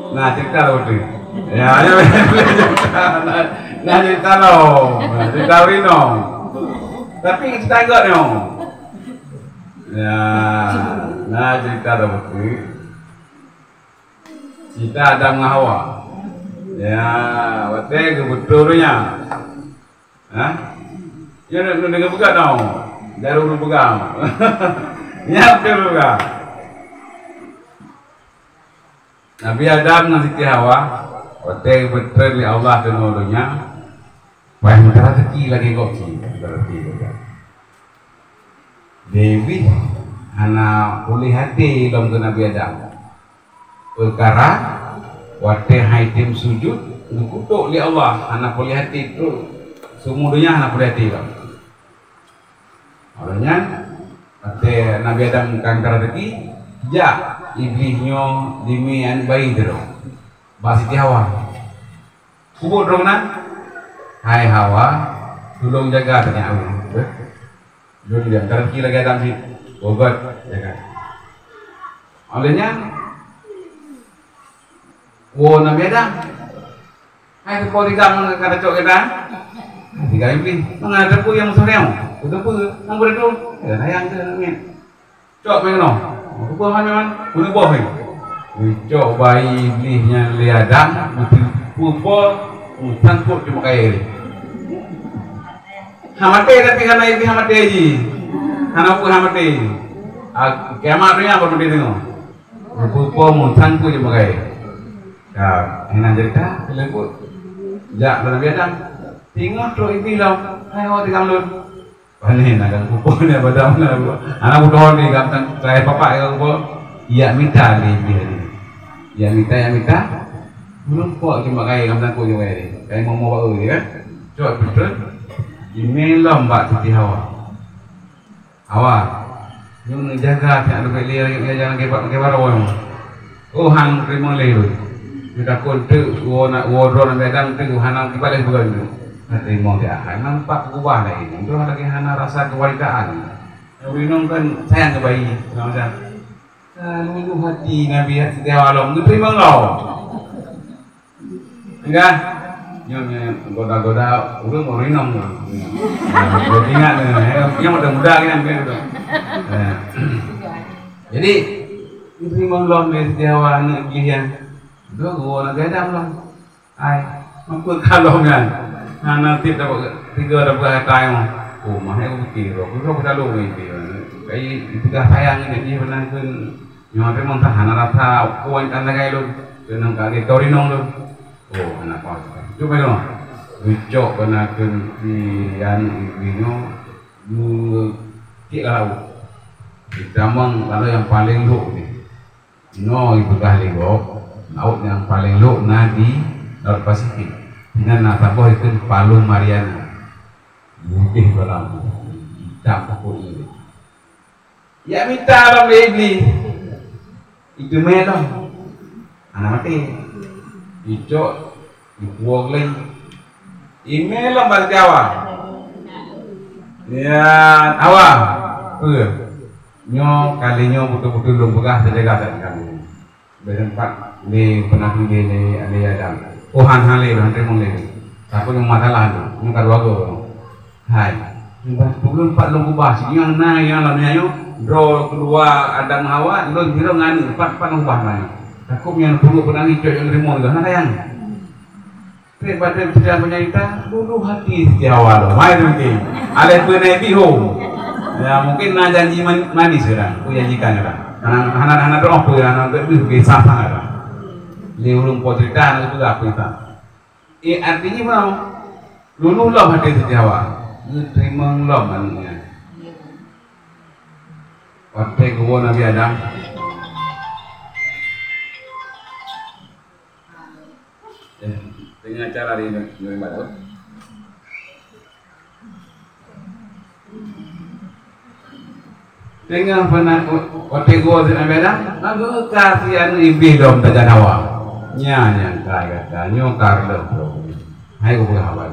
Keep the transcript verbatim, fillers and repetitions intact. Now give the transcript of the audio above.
Nah, cerita lah betul. Ya, ya. Nah, nah, cerita lah. Nah, cerita ureueng inong. Tapi cerita agak ni. Ya, nah, cerita lah betul. Cerita Adam ngon Hawa. Ya, watèe geubeutôi nya. Ha? Ya, nak, nak dengar peugah tau. Dari ureueng peugah. Ya, betul peugah. Nabi Adam ngon Siti Hawa, watèe geupeutrön lé Allah keunoe donya, paih meutaraki lagèe gob cit, meutaraki lagèe gob. Dewi hana puléh até lom keu Nabi Adam. Peukara watèe hai tem sujud, geukutôk lé Allah, hana puléh até trôk seumeu donya, hana puléh até lom. Awaknyan, watèe Nabi Adam ka meutaraki, jak Iblih nyoe jimè aneuk bayi sidroe bak Siti Hawa. Peubuet droe meunan, "Hai Hawa, tulông jaga tanyoe." Lôn diam, taraki lagèe Adam cit. Bogot, jaga. Awaknyan, woe Nabi Adam. Hai, teupeue tigam ka tacok gata? Tigam Iblih. Mangat teupeue nyang meusareung? Teupeue? Nyang beureudoh? Ya, sayang tu, amin. Cok meunoe. Teupeue han nyoe? Peuleubôh ni. Cok bayi Iblih nyan lé Adam, beuteupeue po, meusangkot di muka air. Ha maté, tapi hana Iblih ha maté ji. Hana peue ha maté. Ah, kiamat tu nyang baru maté tengok. Rupa-rupa mantong ku je bagai. Ya, hina cerita, leumbut. Jak dalam biadang. Tingah trok Iblih lom. Hai, ho tingah lôn. Panen akan kupu ni pada mana. Anak budak ni ganteng, saya papak ya kupu. Iya mita ni dia ni. Iya mita, iya mita. Belum kok je bagai, ganteng ku je bagai ni. Kayak mau mau baru ni kan. Cok betul. Ini lom bak Siti Hawa. Hawa, nyoe neujaga siat leubeh lé rakyat nyan jangan keubah, keubah roh nyoe. Oh, han teurimong lé lôn. Neutakot teuk woe na, woe droe Nabi Adam teuk hana kiban lé bukan nyoe. Hana teurimong siat, hana nampak keubah lagèe nyoe. Droe lagèe hana rasa kewanitaan. Ureueng inong kan sayang keu bayi, macam. Ka luluh hati Nabi Siti Hawa lom, geuteurimong lom. Enggak. Nyoe, nyoe goda-goda ureueng, ureueng inong. Nah, ingat ni, eh, nyang muda-muda kan, kan tu. Nah. Jadi, geuteurimong lom lé Siti Hawa aneuk Iblih nyan. Dua guru aneuk gadang lom. Ai, mampu kalon kan. Nah, nanti dapat tiga dapat kata yang, oh, mah, eh, okey, roh, roh, kita lu, okey. Kai, itu dah sayang ni, jadi, benar pun, nyoe teuh mantah hana rasa kuat kan sagai lôn. Keunong ka lagèe teurimong lôn. Oh, hana kuasa. Cuma nyoe. Geucok beuna keu si aneuk Iblih nyoe, geucok lam laôt. Ditamong laôt nyang paleng lhok ni. Nyoe ipeugah lé gob, laôt nyang paleng lhok na di Laôt Pasifik. Inan na saboh ikheun Palu Mariana. Putih dalam. Itam takot ni. Ya mita lom lé Iblih. Iteumé lom. Hana maté. Icok, ipuwoe lé. Imé lom bak Siti Hawa. Ya, Hawa. Peue? Nyoe kali nyoe beutôi-beutôi lôn peugah teujaga that kamoe. Bèk teumpat lé peunah lé, lé, lé Adam. Oh, han, han lé, han teurimong lé. Tapi nyang masalah tu, nyang ka dua go. Hai, ulôn pat lôn ubah, si nyang na nyang lam nyoe, droe keudua Adam Hawa, lôn sidroe ngon aneuk, pat, pat lôn ubah nyoe. Takot nyang peuruek peunangis cok nyang teurimong lé, hana sayang. Trép bak trép cerita peunyaita, luluh hati Siti Hawa lom. Hai, mungkin. Alah peue na bihong. Ya, mungkin na janji man-, manis orang, kujanjikan orang. Hana, hana, hana droe peue, hana droe peue, biasa sangat orang. Lé ureueng po cerita, hana peugah peue. Eh, artinya mau luluh lom hati Siti Hawa. Geuteurimong lom aneuk nyan. Watèe geuwoe Nabi Adam. Eh, teungoh acara di, di Barat. Teungoh peunan, watèe geuwoe Nabi Adam, lalu ka si aneuk Iblih lom tajan Hawa. Nyan nyang ka gata, nyoe ka reuloh. Hai geupeugah Hawa.